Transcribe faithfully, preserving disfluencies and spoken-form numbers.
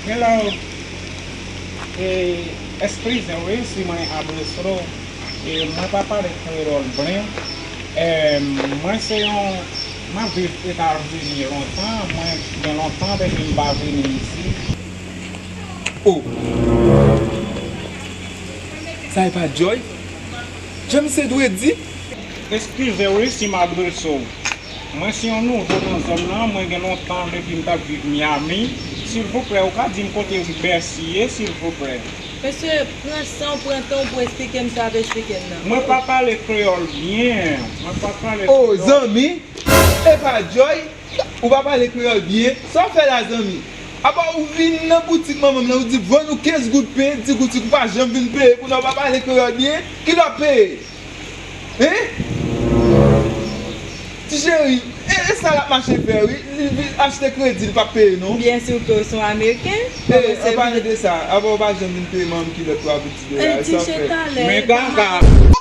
Hello. E, eskize wi si mwen adrese w. E, mwen pa pale kreyòl byen. E, mwen se yon, mwen viv Etazini lontan. Mwen gen lontan depi m pa vini isit. Oh! Sa e pa Joy? Jan misye dwe di? Eskize wi si m adrese w. Mwen se yon nouvo nan zòn nan, mwen gen lontan depi m t ap viv Miami. Silvouplè, ou ka di m kote Bèsi ye, silvouplè? Mesye, pran san w, pran tan w pou w esplike m sa w ap esplike m nan. Mwen pa pale kreyòl byen. Mwen pa pale kreyòl. Oh, zanmi, e pa Joy? Ou pa pale kreyòl byen? Sa w fè la, zanmi? Apa ou vin nan boutik manman m nan, ou di vann ou kenz goud pen, di boutik ou pa janm vin peye, kounye a ou pa pale kreyòl byen? Kilè w ap peye? Hein? Ti cheri, e, e sa l ap mache fè, wi. Li, li achte kredi, li p ap peye, non. Byen si w peye, w se yon Ameriken. E, an palan de sa, apa ou pa janm vin peye manman m kilòt twa pou ti dola, e sa w fè? Men kaka.